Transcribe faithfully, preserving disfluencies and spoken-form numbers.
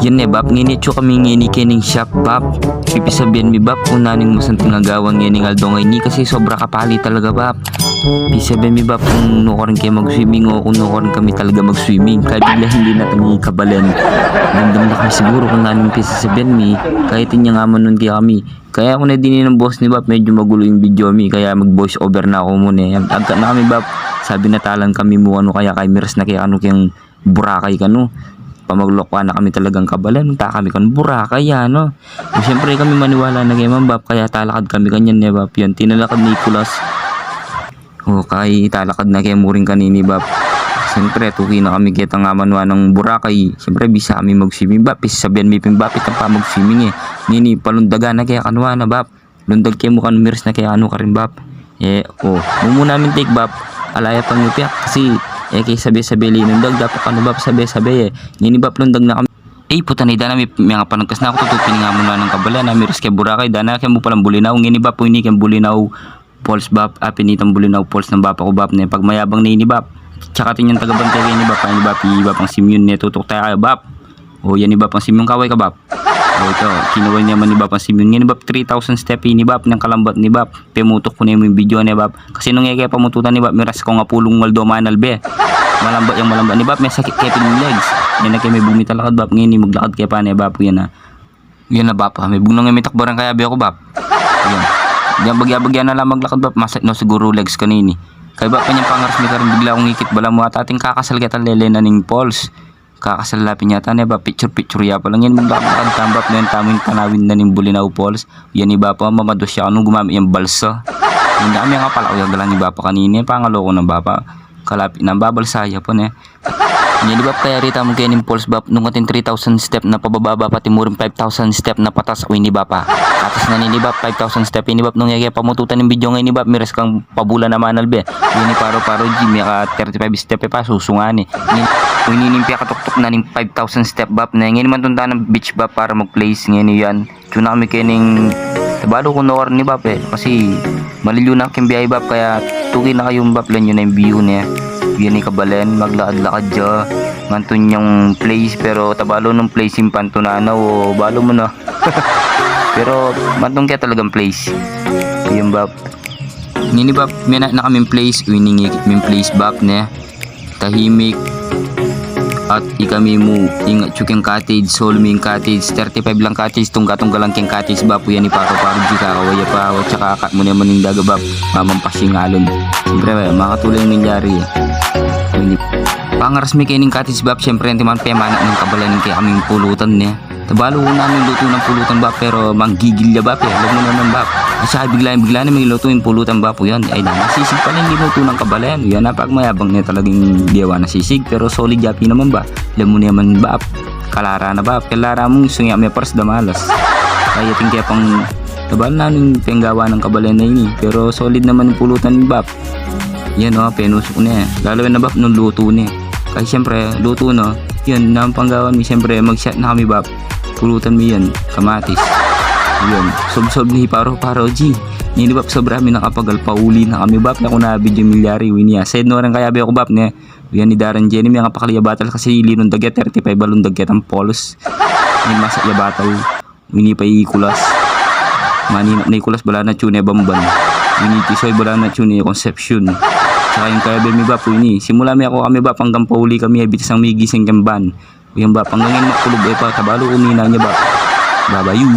Yan ne, Bap, ngeni atyu kami ngeni keni king shop, Bap. Pipisabian mi, Bap, kung nanu ing masanting a gawan ngeni king aldo ngeni kasi sobra kapali talaga, Bap. Pisabian mi, Bap, kung nukarin kami mag-swimming o kung nukarin kami talaga mag-swimming. Kaya bigla hindi na kami kabalen. Damdam na kami siguru kung nanu ing pisasabian mi. Kaya atin ya nga manun kaya kami. Kaya aku ne dininan boss ni Bap, medyo magulo ing video mi, kaya mag-voice over na aku muna e. Agkat na kami, Bap, sabi na talan kami mu kanu kaya kay miras na kaya kanu keng Boracay kanu. Pamaglokwa na kami talagang kabalen, punta kami kanu Boracay, ano. Siyempre kami maniwala na kaya man, Bap, kaya talakad kami kanyan ne, Bap. Yan, tinalakad ni Nicolas. O, kay talakad na kaya mu rin kanini, Bap. Siyempre, tuki na kami keta nga manwa nang Boracay. Siyempre, bisa kami mag-swimming, Bap. Pisabian mi pin, Bap, itang pa mag-swimming e. Ngeni, palundagan na kaya kanwa na, Bap. Lundag kaya mu kanu, miras na kaya kanu karin, Bap. E, o, mumuna mi take, Bap. Ala ya pang ipiak kasi e ke sabe-sabe linundag, dapat kanu, Bap, sabe-sabe e. Ngeni, Bap, lundag na kami. E, puta na, ida na, mi, mi nga panagkas na aku, tutu pin nga manwa nang kabalen, a miras keng Boracay, ida na keng mu palang Bulinaw. Ngeni, Bap, ini keng Bulinaw Falls, Bap, a pin itang Bulinaw Falls nang bapa ku, Bap, ne. Pagmayabang na ini, Bap. Tsaka atin yang tagabantay keni, Bap, ini, Bap, i Bapang Simeon ne, tutuk taya kaya, Bap. O, yan i Bapang Simeon, kaway ka, Bap. O, ito, kinuway ne man i Bapang Simeon. Ngeni, Bap, three thousand step ini, Bap, neng kalambat ni, Bap. Pemutuk ku ne mu ing video ne, Bap. Kasi nung e ke pamututan ni, Bap, miras keng apulung aldo manalbe. Malambat yang malambat ni, Bap, mesakit ke pin ing legs. Yan na ke me bumitalakad, Bap, ngeni maglakad ke pa ne, Bap, yan na. Yan na, Bap, a. Mebug na ngan mitakbaran kaya be aku, Bap. Yan. Yan, bagya-bagya na la maglakad, Bap. Masakit na siguru legs kanini. Kaya, Bap, kanyang pangaras mi karin bigla kung ikit balamu ata atin kakasal keta lele na ning falls. Kakasal la pin yata ne, Bap. Picture-picture ya pala. Ngeni maglakad-lakad tamu, Bap, nung tamu ing tanawin na ning Bulinaw Falls. Yan i Bapa, mamadus ya kanu, gumamit yang balsa. Yan na kami nga pala, uya galang i Bapa kanini. Pangaloko na, Bapa. Kalapit na, babalsa ya pa ne. Ngeni, Bap, kaya rita mu kening falls, Bap, nung atin three thousand step na pababa, Bap, pati mu rin five thousand step na patas, o ini, Bap, a. Katas na nini, Bap, five thousand step ini, Bap, nung e ke pamututan ing video ngeni, Bap, miras kang pabula na manalbe. Ini paru-paru G, miyaka thirty-five step e pa, susungan e. Ngeni, o ini ing piyakatuktuk na ning five thousand step, Bap, ne. Ngeni mantunta nang beach, Bap, para mag-place ngeni yan. Atyu na kami kening, tabalu ku nukarin ni Bap e. Kasi malilyu na keng biyahe, Bap, kaya tuki na kayu, Bap, lawen yu na ing view ne. Yan i kabalen, maglakad-lakad ya. Mantun yang place, pero tabalu nung place ing pantunan na, o, balu mu na. Pero mantun kaya talagang place. Yan, Bap. Ngeni, Bap, menat na kaming place, o ini ing ikit ming place, Bap, ne. Tahimik. At ikami mu, ingat yu keng cottage, solo mi ing cottage, thirty-five lang cottage, tungga-tungga lang keng cottage, Bap, o yan i paru-paru G, kakawaya pa, o tsaka akat mu ne man ing daga, Bap, mamampas ing alon. Siyempre, makatulong ing nangyari e. Ini, pangaras mi kening cottage, Bap, siyempre, anti man pemanat ning kabalen keng aming pulutan ne. Tabalu ku nanu ing lutu nang pulutan, Bap, pero manggigil ya, Bap, e. Alam mu naman, Bap. At saka bigla-bigla na milutu ing pulutan, Bap, o yan. Ay, na, nasisig pala ing lutu nang kabalen. Yan, napagmayabang ne talagang diyawa nasisig, pero solid ya pin naman, Bap. Alam mu naman, Bap. Kalara na, Bap. Kalara mu, sungi me paras damalas. Kaya atin kaya pang, tabalu nanu ing penggawa nang kabalen na ini. Pero solid naman ing pulutan, Bap. Yan, o, penusuk ne. Lalawen na, Bap, nung lutu ne. Kasi siyempre, lutu na. Yan, nanu pang gawan mi, siyempre, mag-shot na kami, Bap. Pulutan mi yan, kamatis. Yan, solve-solve ne i paru-paru G. Ngeni, Bap, sobra mi nakapagal, pauli na kami, Bap. Aku na video milyari, wini a. Side no rin kaya be aku, Bap, ne. Yan i Darren Jenny, miyakapakal ya batal kasi linundag ya, thirty-five a lundag ketang falls. Yan, masa ya batal. Wini pa i Nicolas. Maninap na i Nicolas, bala na atyu ne Bamban. Wini i Tisoy, bala na atyu ne Concepcion. Tsaka ing kayabe mi, Bap, wini. Simula mi aku kami, Bap, anggang pauli kami, e bitasang migising keng van. Yan, Bap, anggang ini makulub e pa, tabalu ku nina ne, Bap. Babayu.